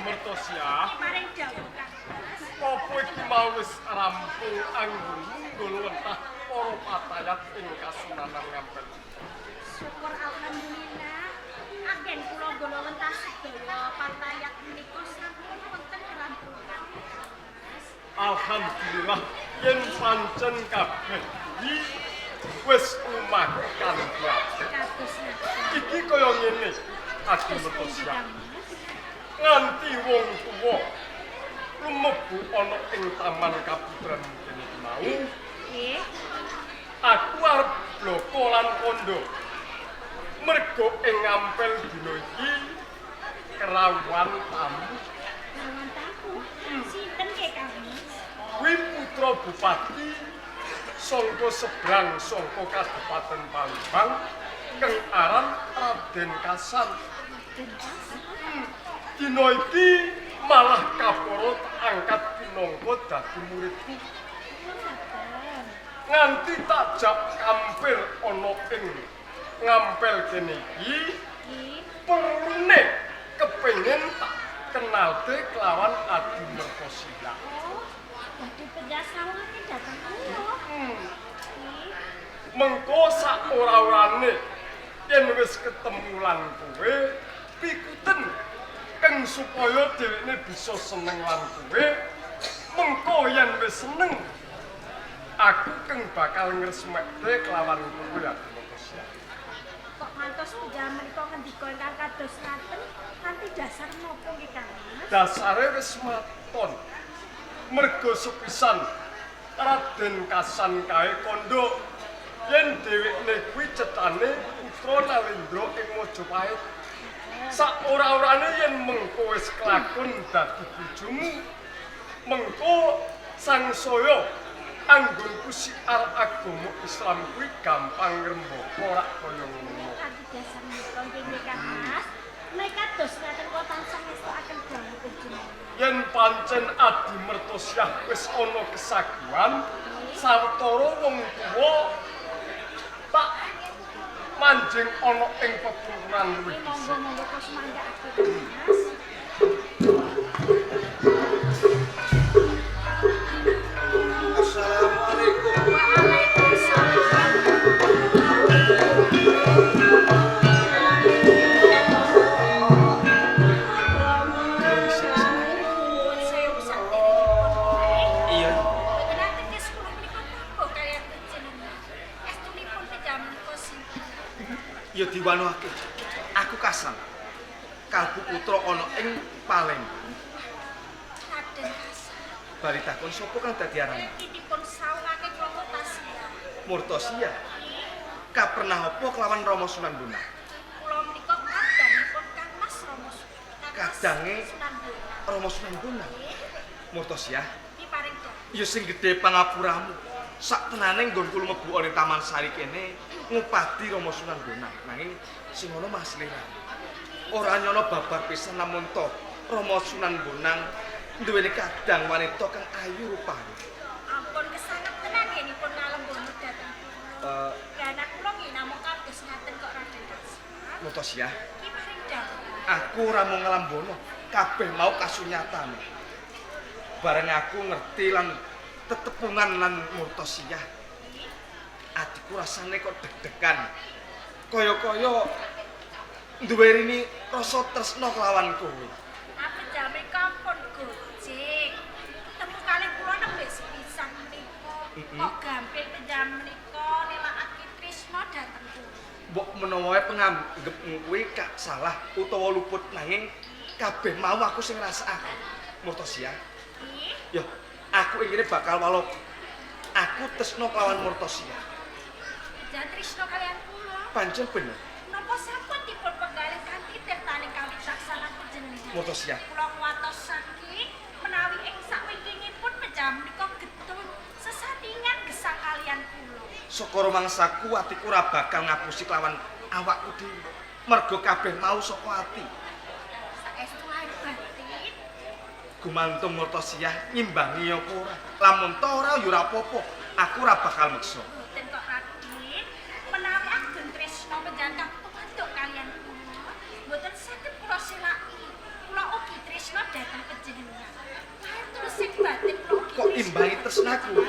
Mertosia, Paring dawuh Kang Mas. apa iki mau wis rampung anggonmu nggolowentah para patayat ing Kasunanan Ngampel? Syukur alhamdulillah. Agen kula golowentah sedaya patayat menika sampun wonten kerampungan. Mas. Alhamdulillah yen pancen kabeh iki wis lumaku kanthi apik. Kados ngaten. Iki kaya ngene, Adi Kados pundi Mertosia. Kang Mas? Nganti wong tuwa lumebu ana ing taman kaputren kene iki mau, Nggih. aku arep bloko lan kondo. Mergo ing Ngampel dina iki kerawuhan tamu. Lawan tamu. Sinten nggih Kang Mas? Kuwi putra bupati sangka sebrang sangka Kabupaten Palembang kang aran Raden Kasan. Raden Kasan. Dina iki malah kaporo tak angkat pinangka dadi muridku. Oh, ngaten. Nganti tak jak kampir ana ing Ngampel kene iki Nggih. perlune kepengin tak kenalke kelawan Adi Mertosia. Oh, badhe penjasawake dhateng kula. Nggih. Mengko sak ora-orane yen wis ketemu lan kowe pikuten keng supaya dhewekne bisa seneng lan kowe. Mengko yen wis seneng aku keng bakal ngresmekne kelawan kowe Adi Mertosia. Kok ngantos panjenengan menika ngendika ingkang kados ngaten kanthi dasar napa nggih Kang Mas? Dasare wis maton. Mergo sepisan Raden Kasan kae kandha yen dhewekne kuwi cetane putra Nalendra ing Majapahit. Sak ora-orane yen mengko wis kelakon dadi bojomu, mengko sangsaya anggonku siar agama Islam kuwi gampang ngrembaka rak kaya ngono. Kanthi dasar menika nggih Kang Mas. Nek kados ngaten kula tansah ngestokaken dawuh panjenengan. Yen pancen Adi Mertosyah wis ana kesaguhan, sawetara wong tuwa tak manjing ana ing pepungkuran luwih Nggih dhisik. monggo-monggo kula sumanggakake Kang Mas. Assalamualaikum. Waalaikumsalam. Sewu saderengipun. Iya. Mboten ateges kula menika tabuh kaliyan panjenengan. Estunipun panjenengan menika sinten? Ya diwanuhake. Aku Kasan. Kalbu putra ana ing Palembang. Raden Kasan. Bali takon sapa kang dadi arane? Iki dipun sawangake kula Murtasia. Murtosia. Kapernah apa kelawan Rama Sunan Bonang? Kula menika kadangipun Kang Mas Rama Sunan. Kadange Sunan Bonang. Rama Sunan Bonang. Murtosia, Iki paring dawuh. ya sing gedhe pangapuramu. Sak tenane nggonku lumebu ana ing Taman Sari kene ngupadi Rama Sunan Bonang. Nanging sing ana Mas Lirane. Ora nyono babar pisan lamun to Rama Sunan Bonang duweni kadang wanita kang ayu rupane. Ampun kesanget tenan nggih ngalembono dhateng kula. Lah kula nggih namung kados ngaten kok Raden Kasan. Murtosia, Iki paring dawuh. aku ora mung nglambono, kabeh mau kasunyatane. Bareng aku ngerti lan tetepungan lan Murtosia, atiku rasane kok deg-degan. Kaya-kaya duweni rasa tresna kelawan kowe. Apa jame ampun gojek. Ketemu kalih kula nembe sepisan menika. Kok gampil penjam menika nelakake tresna dhateng kula. Mbok menawa penganggep kuwi kak salah utawa luput nanging kabeh mau aku sing ngrasakake. Murtosia, Nggih. yo aku ingine bakal walo aku tresna kelawan Murtosia. Jan tresna kaliyan kula. Pancen bener. Napa sampun dipun penggalih kanthi tirtaning kawicaksanan panjenengan? Murtosia. Kula kuwatosake menawi ing sakwingkingipun penjam menika getun sesandingan gesang kaliyan kula. Saka rumangsaku atiku ora bakal ngapusi kelawan awakku dhewe. Mergo kabeh mau saka ati. Saestu lahir batin. Gumantung Murtosia ngimbangi apa ora. Lamun ta ora ya ora apa-apa. Aku ora bakal meksa. Mboten kok Raden, menawi ageng tresna panjenengan tumantuk kaliyan kula, mboten saged Imbangi tresnaku.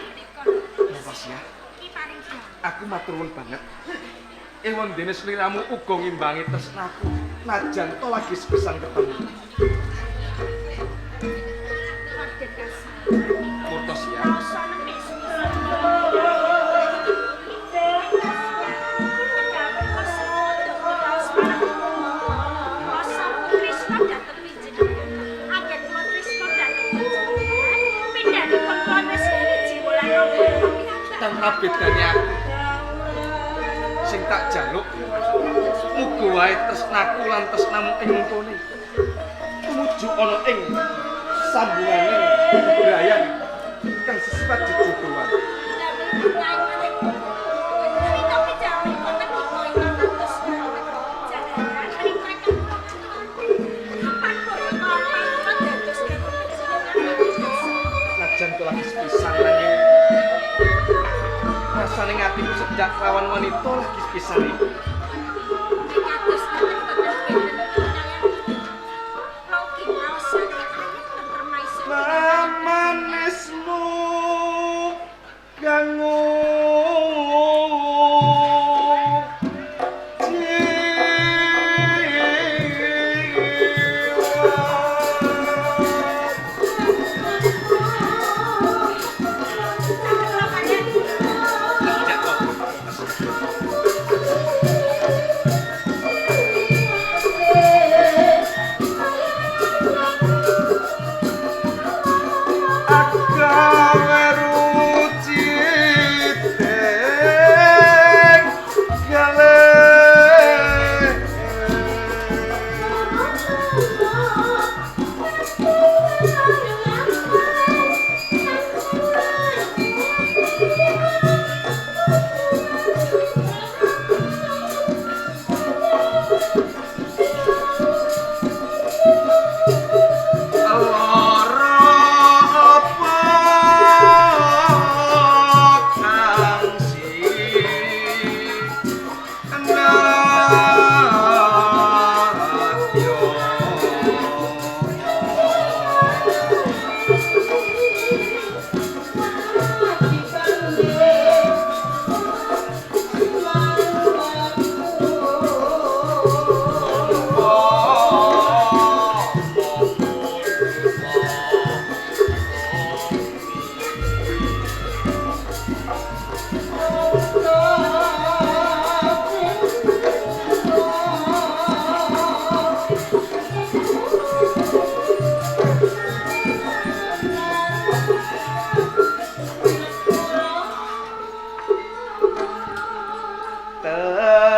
Murtasia, Ki paring dawuh. Aku matur nuwun banget. Ewon dene sliramu uga ngimbangi tresnaku. Najan to lagi sepisan ketemu. Raden Kasman. Murtasia, Rasa nembe sepisan. Tanpa bedane aku. Sing tak jaluk muga wae tresnaku lan tresnamu ing mengkone tumuju ana ing sambungane bebrayan kang sesipat jejodohan. Najan to lagi sepisan nanging rasane atiku sedak lawan wanita lagi sepisan iki. Manismu kanggo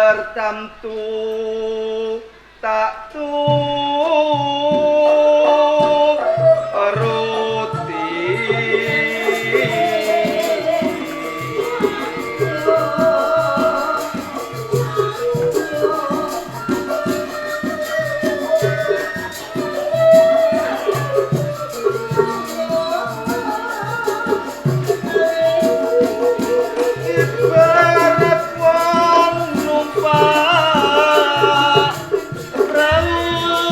Tertamtu tak turuti. Ibarat wong numpak prau.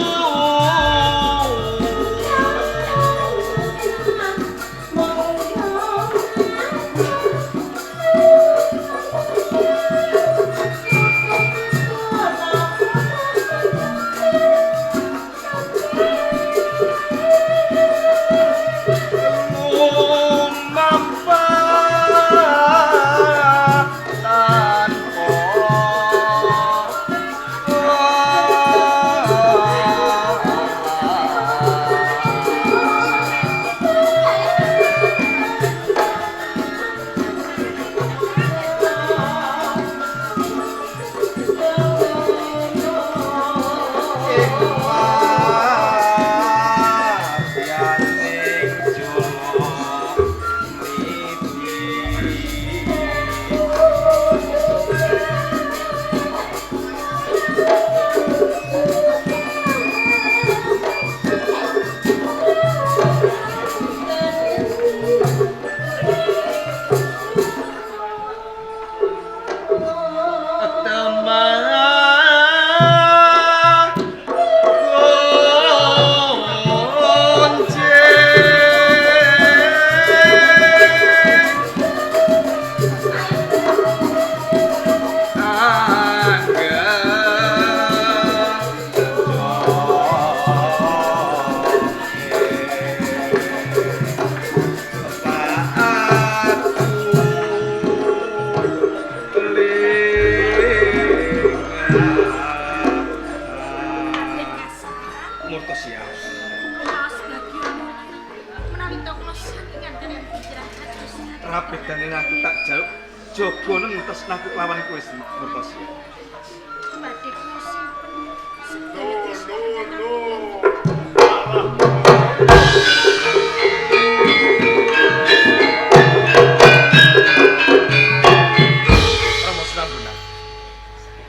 Murtosia. Kula bagya menawi to kula saking kalian hijrah kados. Rabedane aku tak jaluk jaga neng tresnaku kelawan kowe Murtosia. Badhe kula simpen Lho sedaya lho tresna lho. Rama Sunan Bonang.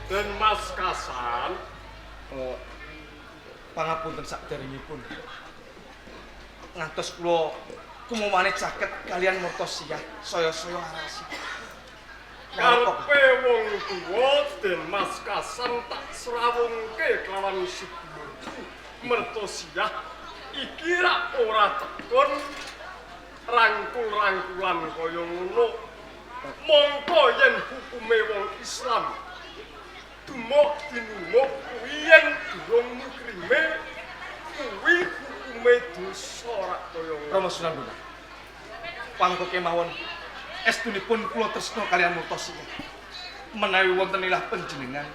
Den Mas Kasan, Oh, pangapunten sakderengipun. Ngantos kula kumuwane caket kalian Murtosia saya-saya arasi. karepe wong tuwa Den Mas Kasan tak srawungke kelawan sedulurku Mertosiah iki rak ora tekon rangkul-rangkulan kaya ngono. Mongko yen hukume wong Islam dumuk dinumuk kuwi yen durung mukrime kuwi hukume dosa rak kaya ngono. Rama Sunan Bonang. Pangko kemawon estunipun kula tresna kalian Murtosia. Menawi wonten ilah panjenengan,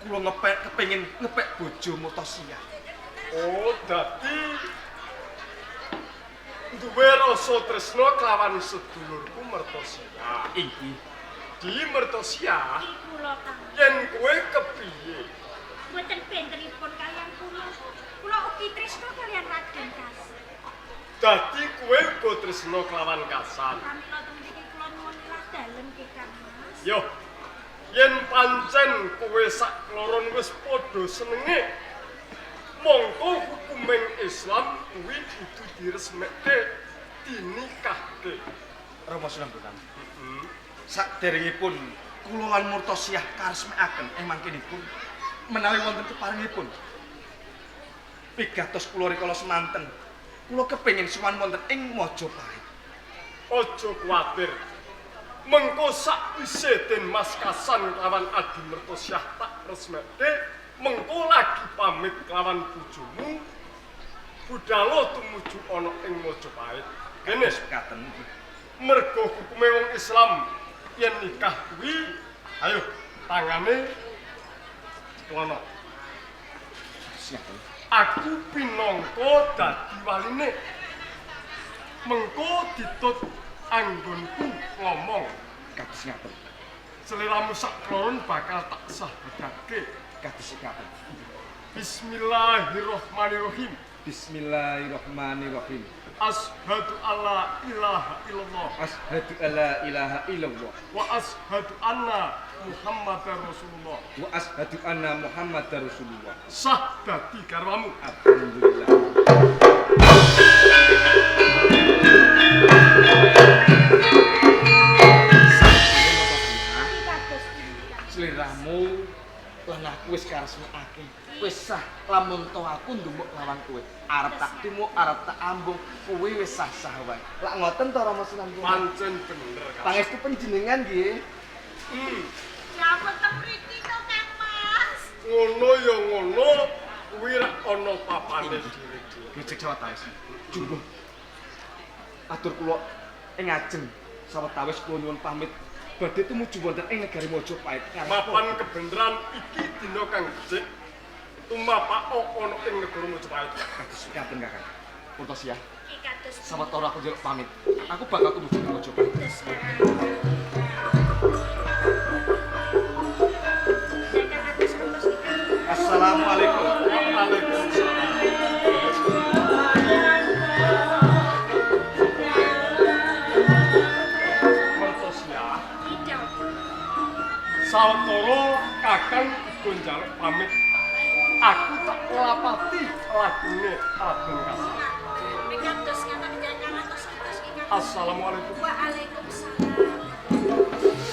kula ngepek kepengin ngepek bojo Murtosia. Oh, dadi duwe rasa tresna kelawan sedulurku Mertosia. Inggih. Di Mertosia, kula Kang. yen kowe kepiye? Mboten bentenipun kalian kula. Kula ugi tresna kalian Raden Kasan. Dadi kowe uga tresna kelawan Kasan. Pramila teng mriki kula nyuwun ilah dalem nggih Kang Mas. Yo, yen pancen kowe sak kloron wis padha senenge, mongko hukuming Islam kuwi kudu diresmeke, dinikahke. Rama Sunan Bonang. Sakderengipun kula lan Murtosiah karesmekaken ing mangkinipun menawi wonten keparengipun pigatos kula rikala semanten kula kepengin sowan wonten ing Majapahit. Aja kuwatir. Mengko sakwise Den Mas Kasan kelawan Adi Mertosyah tak resmeke, mengko lagi pamit kelawan bojomu. Budalo tumuju ana ing Majapahit. Kene Katen mergo hukume wong Islam yen nikah kuwi ayo tangane cekelono. siap. Aku pinangka dadi waline. Mengko ditut anggonku ngomong. Kados ngaten. Seliramu sak kloron bakal tak sahadake. Kados ngaten. Bismillahirrahmanirrahim. Bismillahirrahmanirrahim. Ashhadu alla ilaha illallah Ashhadu alla ilaha illallah wa ashhadu anna Muhammadar Rasulullah. wa ashhadu anna Muhammadar Rasulullah. Sah dadi garwamu. Alhamdulillah. Kados pundi Kang? Sliramu lan aku wis karesmekake. Wis sah lamun to aku ndumuk lawan kowe. Arep tak tumuk, arep tak ambung, kowe wis sah-sah wae. Lak ngoten to Rama Sunan Bonang? Pancen bener Kang. Pangestu panjenengan nggih. Ya ampun teng mriki to Kang Mas. Ngono ya ngono, kuwi rak ana papane dhewe-dhewe. Gejek sawetawis. Jumbuh. Atur kula ing ajeng sawetawis kula nyuwun pamit badhe tumuju wonten ing negari Majapahit. Mapan kebenaran iki dina kang becik tumapaka ana ing negara Majapahit. Kados ngaten Kakang. Murtosia, Nggih kados pundi? sawetara aku njaluk pamit. Aku bakal tumuju ing Majapahit. Kados ngaten. Ya Kang kados ngertos iki Kang. Assalamualaikum. Waalaikumsalam. Mertosia, Tidak. sawetara Kakang uga njaluk pamit. Aku tak nglapati lagune Raden Kasan. Nek kados ngaten Kang ngertos ngertos iki Kang. Assalamualaikum. Waalaikumsalam.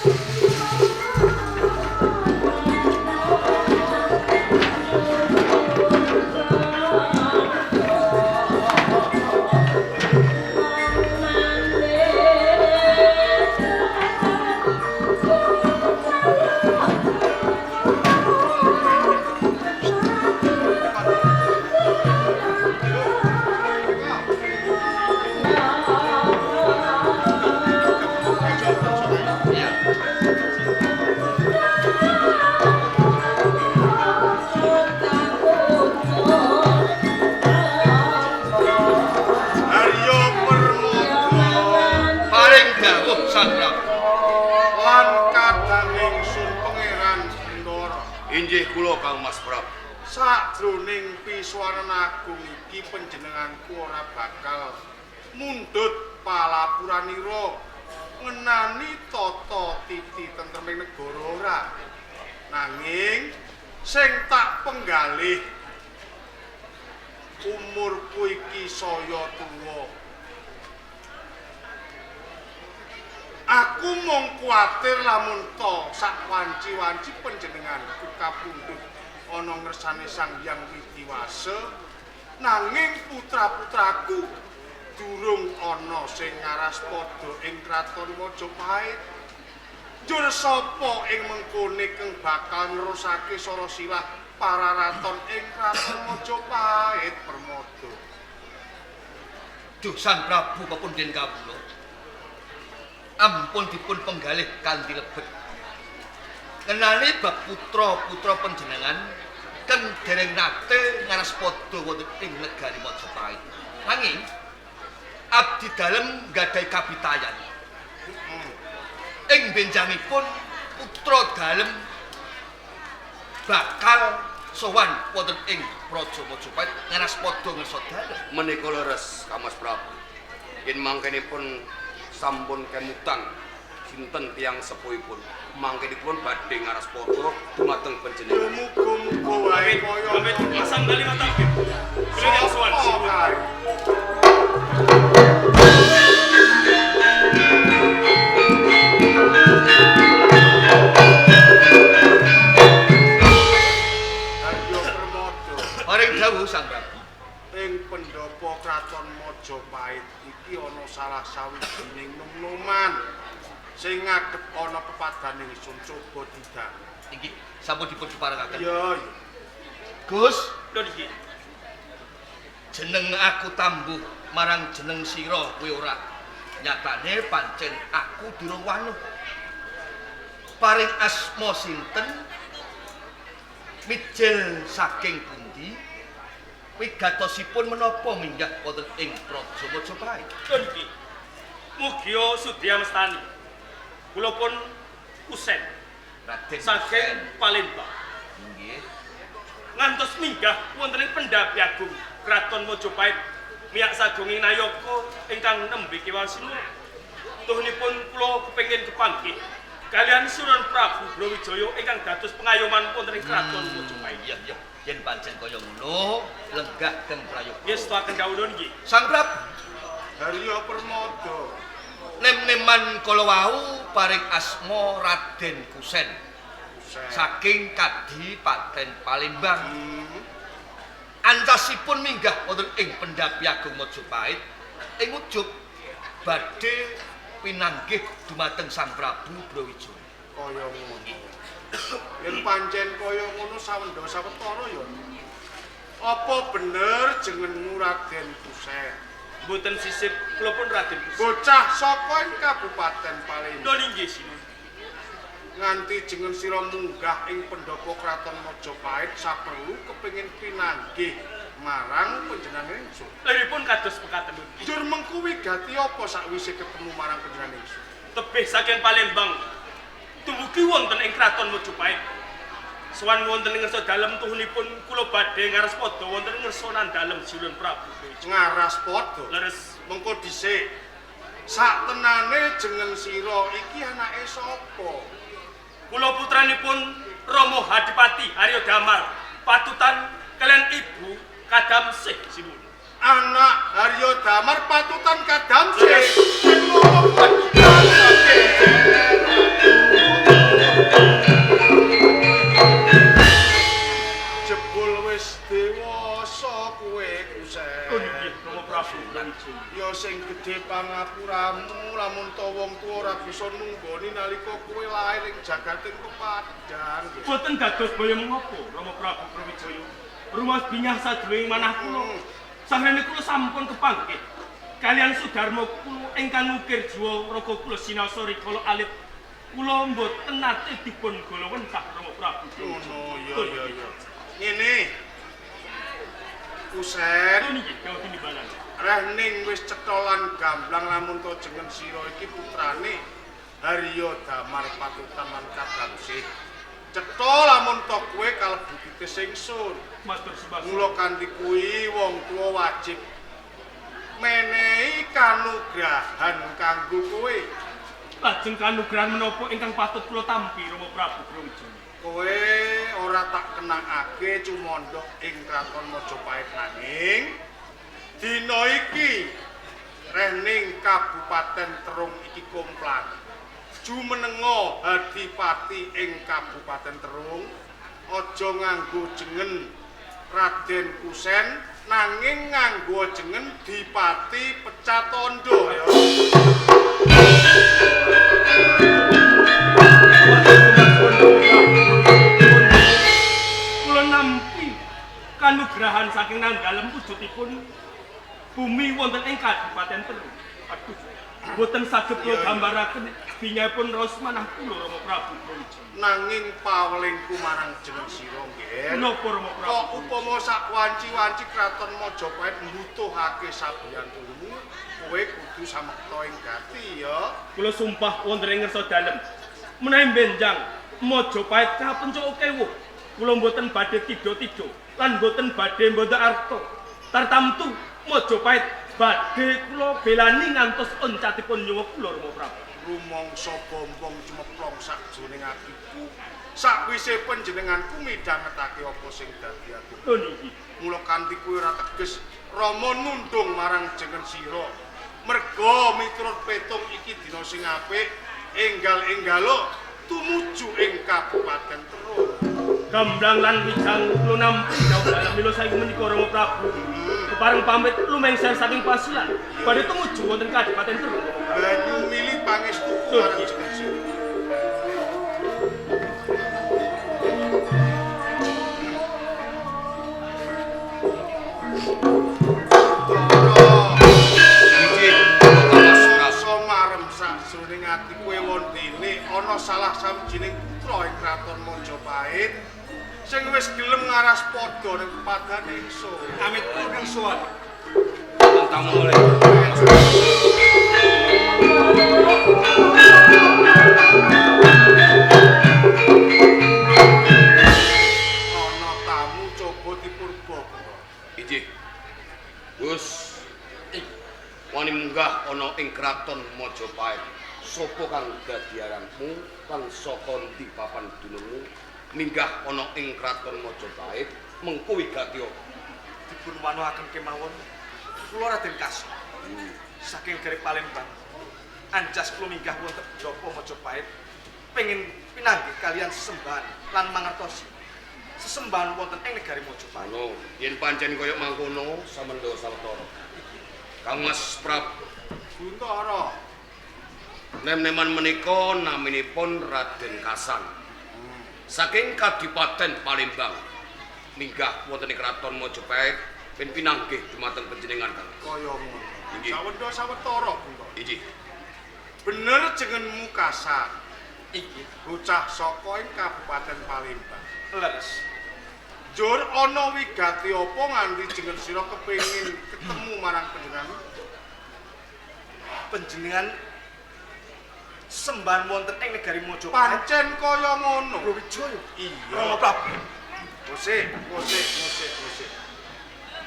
Ayo. Sang Prabu. Lan kadang ingsun Pangeran Bendara. Inggih kula Kang Mas Prabu. Sajroning pisuwaran agung iki panjenenganku ora bakal mundhut palapuranira ngenani tata titi tentreming negara ora. Nanging sing tak penggalih umurku iki saya tuwa. Aku mung kuwatir lamun ta sak wanci-wanci panjenenganku kapundhut ana ngersane Sang Hyang Widiwasa, nanging putra-putraku durung ana sing ngaraspada ing kraton Majapahit. Njur sapa ing mengkone kang bakal nerusake sarasilah para raton ing kraton Majapahit Permada? Duh Sang Prabu pepundhen kawula. Ampun dipun penggalih kanthi lebet. Ngenani bab putra-putra panjenengan keng dereng nate ngaraspada wonten ing negari Majapahit. Nanging abdi dalem nggadahi kapitayan. Ing benjangipun putra dalem bakal sowan wonten ing Praja Majapahit ngaraspada ngersa dalem. Menika leres Kang Mas Prabu. Yen mangkenipun sampun kemutan sinten tiyang sepuhipun mangkenipun badhe ngaraspada dumateng panjenengan. Muga-muga wae kaya amit asam kali matabib. Kula sowan siwun. Haryo Permada. Paring dawuh Sang Prabu. Ing pendhapa kraton Majapahit iki ana salah sawijining nom-noman sing ngadhep ana pepadane ingsun coba didan. Inggih, sampun dipun keparengaken. Iya, iya. Gus, lho niki. Jeneng aku tambuh marang jeneng sira kowe ora. Nyatane pancen aku durung wanuh. Paring asma sinten? Mijil saking pundi? Wigatosipun menapa minggah wonten ing Praja Majapahit? Lho niki. Mugia sudya mestani. Kula pun kusen Raden saking Palembang. Nggih. Ngantos minggah wonten ing Pendhapi Agung Kraton Majapahit miyak sagunging nayaka ingkang nembe kewasina. Tuhunipun kula kepengin kepanggih kalian Sunan Prabu Brawijaya ingkang dados pengayoman wonten ing Kraton Majapahit. Iya, iya. Yen pancen kaya ngono, lenggah teng prayoga. Nggih, setuaken kawula nggih. Sang Prabu Haryo Permada. Nem-neman kala wau paring asma Raden Kusen. Saking Kadipaten Palembang. Antasipun minggah wonten ing Pendhapi Agung Majapahit ing ujug badhe pinanggih dumateng Sang Prabu Brawijaya. Kaya ngono. Yen pancen kaya ngono sawendha sawetara ya. Apa bener jenengmu Raden Kusen? Mboten sisip kula pun Raden Kusen. Bocah saka ing Kabupaten Palembang. Lho inggih sinuwun. Nganti jeneng sira munggah ing pendhapa kraton Majapahit saperlu kepengin pinanggih marang panjenengan ingsun. Liripun kados pekaten. Njur mengku wigati apa sakwise ketemu marang panjenengan ingsun? Tebih saking Palembang tumugi wonten ing kraton Majapahit. Sowan wonten ing ngersa dalem tuhunipun kula badhe ngaraspada wonten ngersa nandalem Sinuwun Prabu. Ngaraspada? Leres. Mengko dhisik. Sak tenane jeneng sira iki anake sapa? Kula putranipun Rama Hadipati Arya Damar patutan kalian Ibu Kadamsih sinuwun. Anak Arya Damar patutan Kadamsih. Jebul wis dewasa kowe Kusen. Oh nggih, Rama Prabu Brawijaya. Ya sing gedhe pangapuramu lamun ta wong tuwa ora bisa nunggoni nalika kowe lair ing jagating pepadang. Boten dados baya mengopo Rama Prabu Brawijaya. Rumaos bingah sadurunge manah kula. Sahrene kula sampun kepanggih kalian Sudarma kula ingkang ngukir jiwa raga kula sinaosa rikala alit. Kula mboten nate dipun golowentah Rama Prabu. Ngono ya ya ya. Ngene. Kusen. Nggih, kawula tinimbalan. Rehning wis cetha lan gamblang lamun ta jeneng sira iki putrane Harya Damar Patutan lan Kadamsih. Cetha lamun to kowe kalebu titis ingsun. Matur sembah. Mula kanthi kuwi wong tuwa wajib menehi kanugrahan kanggo kowe. Lajeng kanugrahan menapa ingkang patut kula tampi Rama Prabu Brawijaya? Kowe ora tak kenangake cumandha ing kraton Majapahit nanging dina iki rening Kabupaten Terung iki komplang. Jumenenga Adipati ing Kabupaten Terung aja nganggo jeneng Raden Kusen nanging nganggo jeneng Dipati Pecatandha ya. Kula nampi kanugrahan saking nandalem wujudipun bumi wonten ing Kabupaten Terung. Aduh, boten saged kula gambaraken bingahipun raos manah kula Rama Prabu Brawijaya. Nanging pawelingku marang jeneng sira nggih. Menapa Rama Prabu? Kok upama sak wanci-wanci kraton Majapahit mbutuhake sabiyantumu, kowe kudu samekta ing gati ya. Kula sumpah wonten ing ngersa dalem. Menawi benjang Majapahit kapencuk kewuh, kula mboten badhe tidha-tidha lan mboten badhe mbanda arta. Tartamtu Majapahit badhe kula belani ngantos oncatipun nyawa kula Rama Prabu. Rumangsa bombong cumeplong sakjroning atiku sakwise panjenenganku midhangetake apa sing dadi atiku. Lho niki. Mula kanthi kuwi ora teges Rama nundung marang jeneng sira. Merga miturut petung iki dina sing apik enggal-enggalo tumuju ing Kabupaten Terung. Gamblang lan wijang kula nampi dawuh dalem mila saiki menika Rama Prabu. Kepareng pamit lumengser saking pasilan badhe tumuju wonten Kadipaten Terung. Banyu mili pangestuku marang jeneng sira. Sakjroning ati kowe wondene ana salah sawijining putra ing kraton Majapahit sing wis gelem ngaras padha ning pepadane ingsun. Amit kula sowan. Tamu mulih. Ana tamu coba dipurba kula. Inggih. Gus, wani munggah ana ing kraton Majapahit. Sapa kang dadi aranmu lan saka endi papan dunungmu minggah ana ing kraton Majapahit mengko wigati apa? Dipun wanuhaken kemawon kula Raden Kaso. Saking negari Palembang. Anjas kula minggah wonten pendopo Majapahit pengin pinanggih kalian sesembahan lan mangertosi sesembahan wonten ing negari Majapahit. Ngono, yen pancen kaya mangkono samendha sawetara. Kang Mas Prabu Buntara. Nem-neman menika naminipun Raden Kasan. Saking Kadipaten Palembang minggah wonten ing kraton Majapahit ben pinanggih dumateng panjenengan Kang. Kaya ngono. Inggih. Sawendha sawetara Buntara. Inggih. Bener jenengmu Kasan. Inggih. Bocah saka ing Kabupaten Palembang. Leres. Njur ana wigati apa nganti jeneng sira kepengin ketemu marang panjenengan? Panjenengan sembahan wonten ing negari Majapahit. Pancen kaya ngono. Brawijaya. Iya. Rama Prabu. Musik, musik, musik, musik.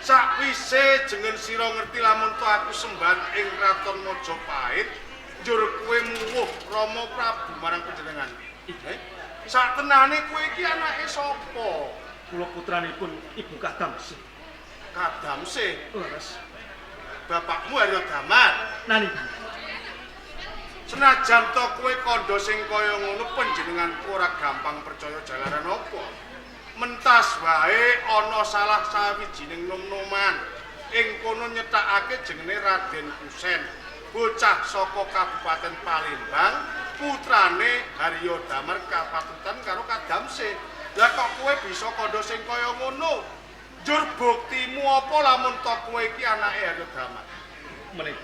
Sakwise jeneng sira ngerti lamun to aku sembahan ing kraton Majapahit, njur kowe muwuh Rama Prabu marang panjenengan. Inggih. Saktenane kowe iki anake sapa? Kula putranipun Ibu Kadamsih. Kadamsih? Leres. Bapakmu Haryo Damar. Nani? Senajan to kowe kandha sing kaya ngono panjenenganku ora gampang percaya jalaran apa. Mentas wae ana salah sawijining nom-noman ing kono nyetakake jenenge Raden Kusen, bocah saka Kabupaten Palembang, putrane Haryo Damar kapatutan karo Kadamsih. Lah kok kowe bisa kandha sing kaya ngono? Njur buktimu apa lamun to kowe iki anake Haryo Damar? Menika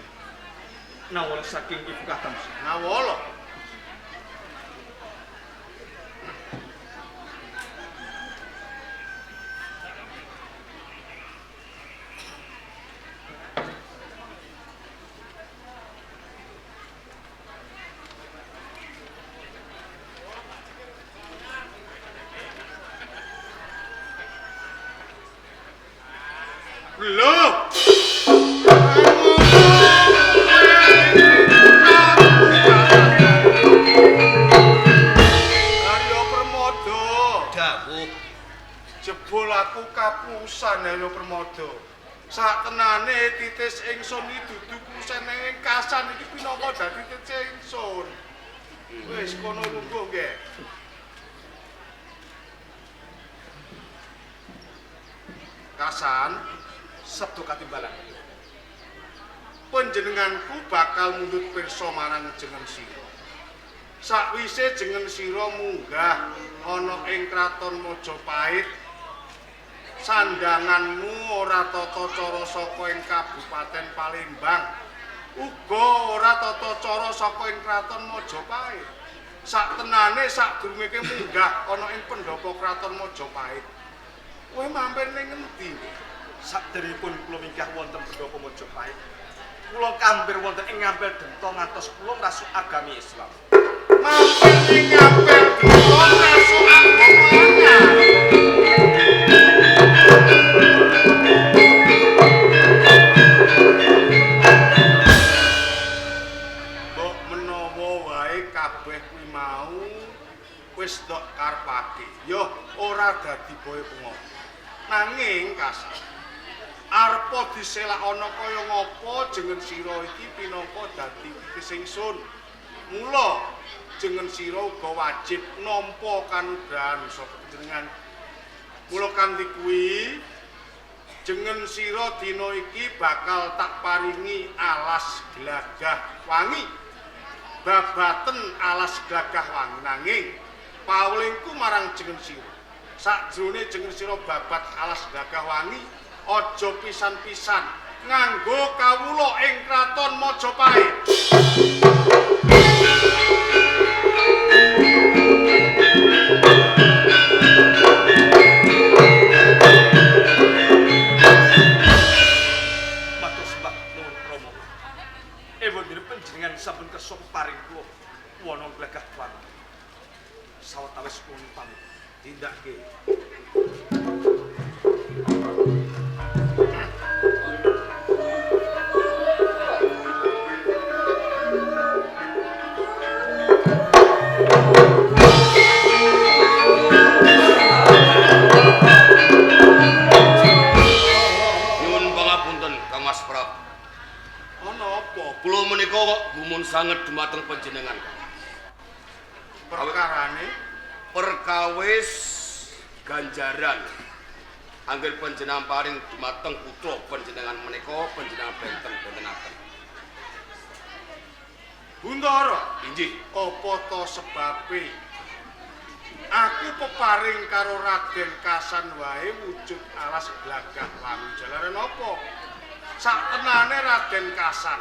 nawala saking Ibu Kadamsih. Nawala. Lho. Arya Permada. Dawuh. Jebul aku kapusan Arya Permada. Sak tenane titis ingsun iki dudu kusene ing Kasan iki pinangka dadi titis ingsun. Wis kono lungguh nggih. Kasan, Sabdo katimbalan. Panjenenganku bakal mundhut pirsa marang jeneng sira. Sakwise jeneng sira munggah ana ing kraton Majapahit, sandanganmu ora tata cara saka ing Kabupaten Palembang, uga ora tata cara saka ing kraton Majapahit. Saktenane sadurunge munggah ana ing pendopo kraton Majapahit, kowe mampir ning ngendi? Sakderengipun kula minggah wonten pendopo Majapahit, kula kampir wonten ing Ngampel Denta ngantos kula ngrasuk agami Islam. Mampir ning Ngampel Denta ngrasuk agama anyar. Mbok menawa wae kabeh kuwi mau wis tok karepake, yo ora dadi boyo pengopo. Nanging Kasan, arepa diselakana kaya ngapa jeneng sira iki pinangka dadi titis ingsun. Mula jeneng sira uga wajib nampa kanugrahan saka panjenengan. Mula kanthi kuwi jeneng sira dina iki bakal tak paringi alas glagah wangi. Babaten alas glagah wangi nanging pawulingku marang jeneng sira. Sakjroning jeneng sira babat alas glagah wangi aja pisan-pisan nganggo kawula ing kraton Majapahit. Matur sembah nuwun Rama. Ewondene panjenengan sampun kersa paring kula wana glagah wangi. Sawetawis kula pamit. Tindake. Nyuwun pangapunten Kang Mas Prabu. Ana apa? Kula menika kok gumun sanget dumateng panjenengan. Perkarane Perkawis ganjaran angger panjenengan paring dumateng putra panjenengan menika panjenengan benten-bentenaken. Buntara, Inggih. apa to sebabe aku peparing karo Raden Kasan wae wujud alas glagah wangi jalaran apa? Saktenane Raden Kasan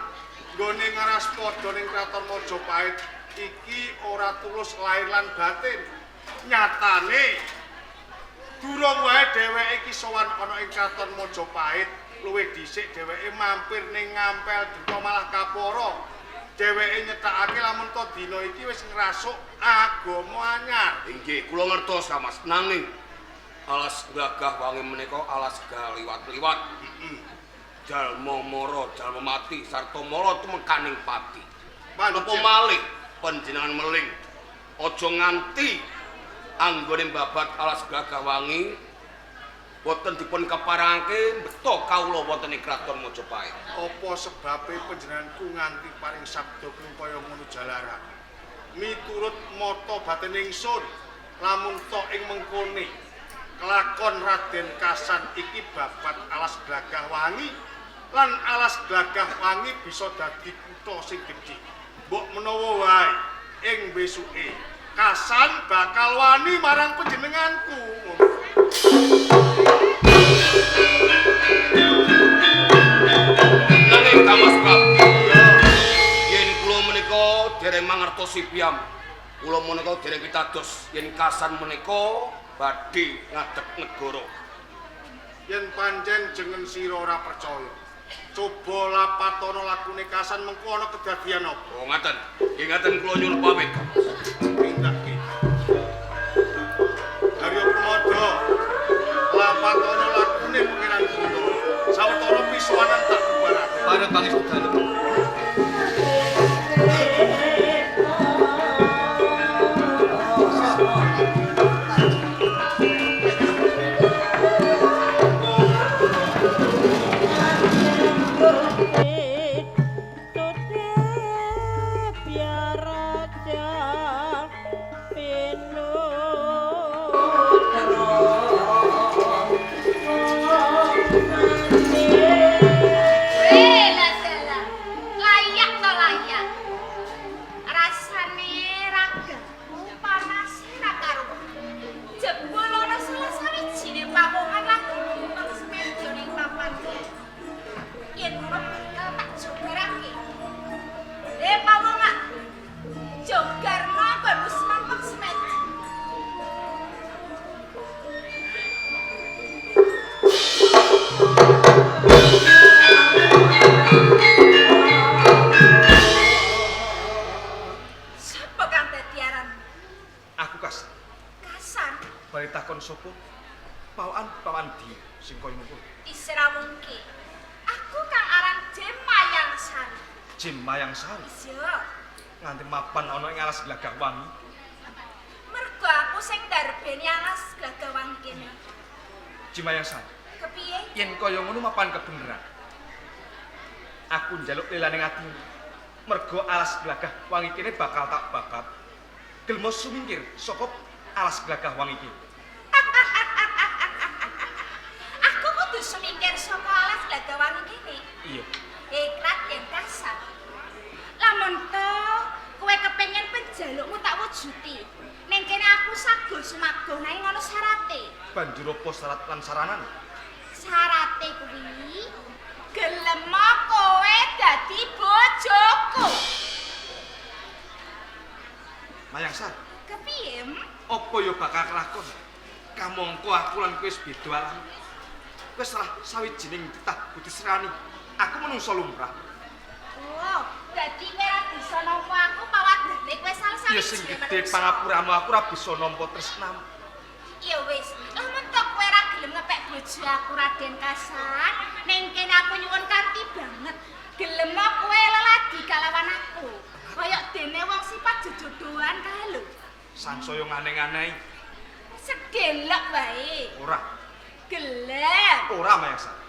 nggone ngaraspada ning kraton Majapahit iki ora tulus lahir lan batin. Nyatane durung wae dheweke iki sowan ana ing kraton Majapahit, luwih dhisik dheweke mampir ning Ngampel Denta malah kapara. Dheweke nyetakake lamun to dina iki wis ngrasuk agama anyar. Inggih, kula ngertos Kang Mas. Nanging alas glagah wangi menika alas galiwat-liwat. Jalma mara, jalma mati sarta mara tumekaning pati. Napa malih panjenengan meling? Aja nganti anggone babat alas glagah wangi boten dipun keparangke beto kawula wonten ing kraton Majapahit. Apa sebabe panjenenganku nganti paring sabda kuwi kaya ngono jalaran? Miturut mata batin ingsun, lamun tok ing mengkone kelakon Raden Kasan iki babat alas glagah wangi lan alas glagah wangi bisa dadi kutha sing gedhe. Mbok menawa wae ing besuke Kasan bakal wani marang panjenenganku. Nanging Kang Mas Prabu, yen kula menika dereng mangertosi piyam, kula menika dereng pitados yen Kasan menika badhe ngadeg negara. Yen pancen jeneng sira ora percaya, coba lapatana lakune Kasan mengko ana kedadian apa? Oh ngaten. Nggih ngaten kula nyuwun pamit, Kang Mas. Tindake. Arya Permada, lapatana lakune Pangeran Buntara. Layak to layak. Rasane ragaku panas ra karuan. Jebul ana salah sawijine pawongan lagi numpang semedya ning papan. Yen ngono bakal tak jogarake. Pawongan. Jogarno nggonmu semampek semedya. Sapa kang dadi aranmu? Aku Kasan. Kasan. Bali takon sapa? Pawan di sing kaya ngono. Israwungke. Aku kang aran Jem Mayang Sari. Jem Mayang Sari. Iya. Nganti mapan ana ing alas Glagah Wangi. Mergo aku sing ndarbeni alas Glagah Wangi kene. Jem Mayang Sari. Kepiye? Yen kaya ngono mapan kebeneran. Aku njaluk lelane atimu. Mergo alas Glagah Wangi kene bakal tak babat. Gelmo sumingkir saka alas Glagah Wangi iki. Aku kudu sumingkir saka alas Glagah Wangi kene. Iya. Raden Kasan. Lamun to kowe kepengin penjalukmu tak wujuti. Ning kene aku sago sumago nanging ana syarate. Banjur apa syarat lan saranan? Syarate kuwi gelem kowe dadi bojoku. Mayang Sari. Kepiye? Apa ya bakal kelakon? Kamangka aku lan kowe wis beda alam. Kowe salah sawijining titah budi serani. Aku menungso lumrah. Oh, dadi kowe ora bisa nampa aku pawadane kowe salah Ya sing sawijine gedhe menungso. pangapuramu aku ora bisa nampa tresnamu. Ya wis, lamun to kowe ora gelem ngepek bojo aku Raden Kasan, ning kene aku nyuwun kanthi banget. Gelem kowe leladi kalawan aku. Kaya dene wong sifat jejodohan kae lho. Sansaya ngane-nganehi. Sedelok wae. Ora, Gelem. ora Mayang Sari.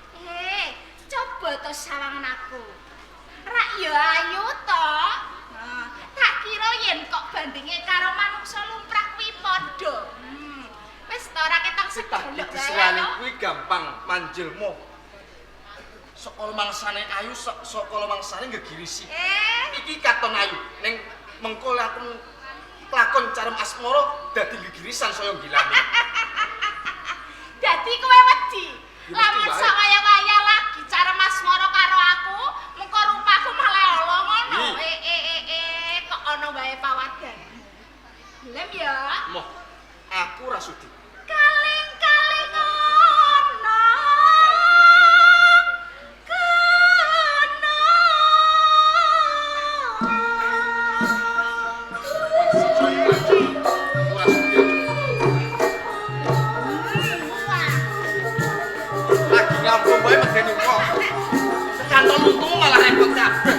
Coba to sawangan aku. Rak ya ayu to. Nah, tak kira yen kok bandinge karo manungsa lumrah kuwi padha. Wis to ora ketang Titah sedelok budi wae. serani lho. kuwi gampang manjilmu. Saka mangsane ayu, saka mangsane gegirisi. Iki katon ayu ning mengko aku lakon carem asmara dadi gegirisan saya gilani. Dadi kowe wedi. Ya, wedi Lamun wae. sawaya-waya lagi carem asmara karo aku, mengko rupaku malah ala ngono. Kok ana wae pawadan. Gelem ya? Moh, aku ora sudi. Kaling-kaling ana kena. Ora sudi. Lagi ngampung wae medeni kok. Kantol untung malah repot kabeh.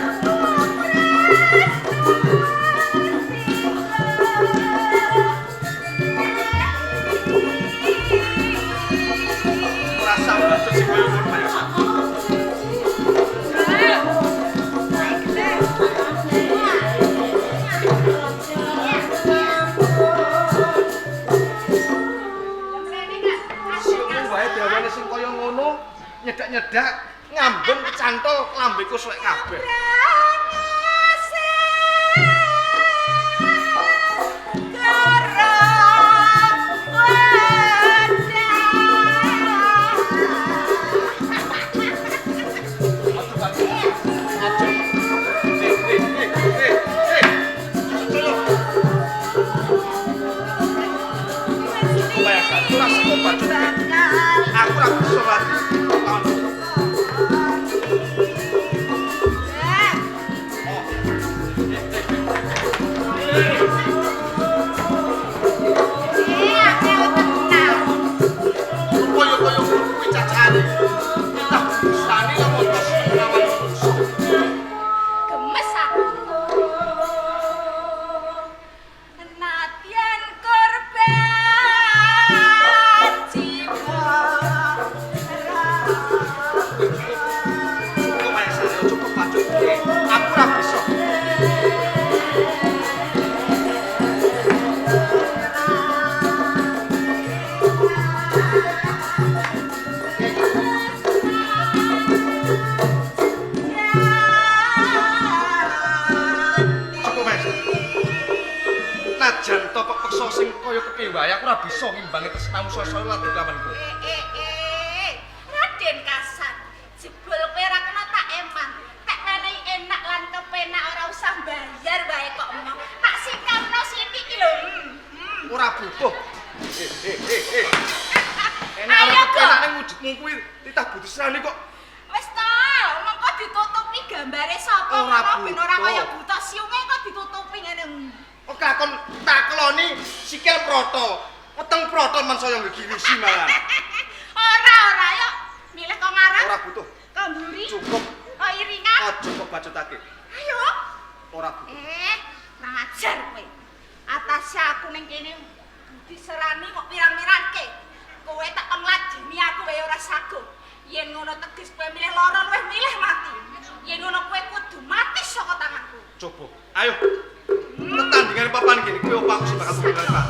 Ora sah bacot sing koyo ngono Mayang Sari. Siapa wae dawane sing kaya ngono, nyedak-nyedak, ngambung kecantol lambeku suwek kabeh. Eh. Mayang Sari, ora saka bacot. Aku ora bisa lagi. Lawan. Kaya kepiye wae aku ora bisa ngimbangi tresnamu saya-saya ladu kelawan kowe. Eh eh eh. Raden Kasan, jebul kowe ora kena tak eman. Tak menehi enak lan kepenak ora usah bayar wae kok emoh. Tak sikamno sithik iki lho. Ora butuh. Eh eh eh eh. Enak Ayo, ora Go. kepenak ning wujudmu kuwi titah budi serani kok. Wis to, mengko ditutupi gambare sapa Ora ngono ben ora butuh. kaya buta siunge kok ditutupi ngene. Oh kakon takloni sikil protol. Weteng protol men saya nggigirisi malah. Ora ora yo milih kok ngarep. Ora butuh. Kok mburi? Cukup. Kok iringan? Aja kok bacotake. Ayo. Ora butuh. Eh, kurang ajar kowe. Atase aku ning kene budi serani kok pirang-pirangke. Kowe tak kon ngladeni aku wae ora saguh. Yen ngono teges kowe milih lara luwih milih mati. Yen ngono kowe kudu mati saka tanganku. Coba. Ayo. Pertandingan papan gini kuwi opo aku sing bakal menang, Pak.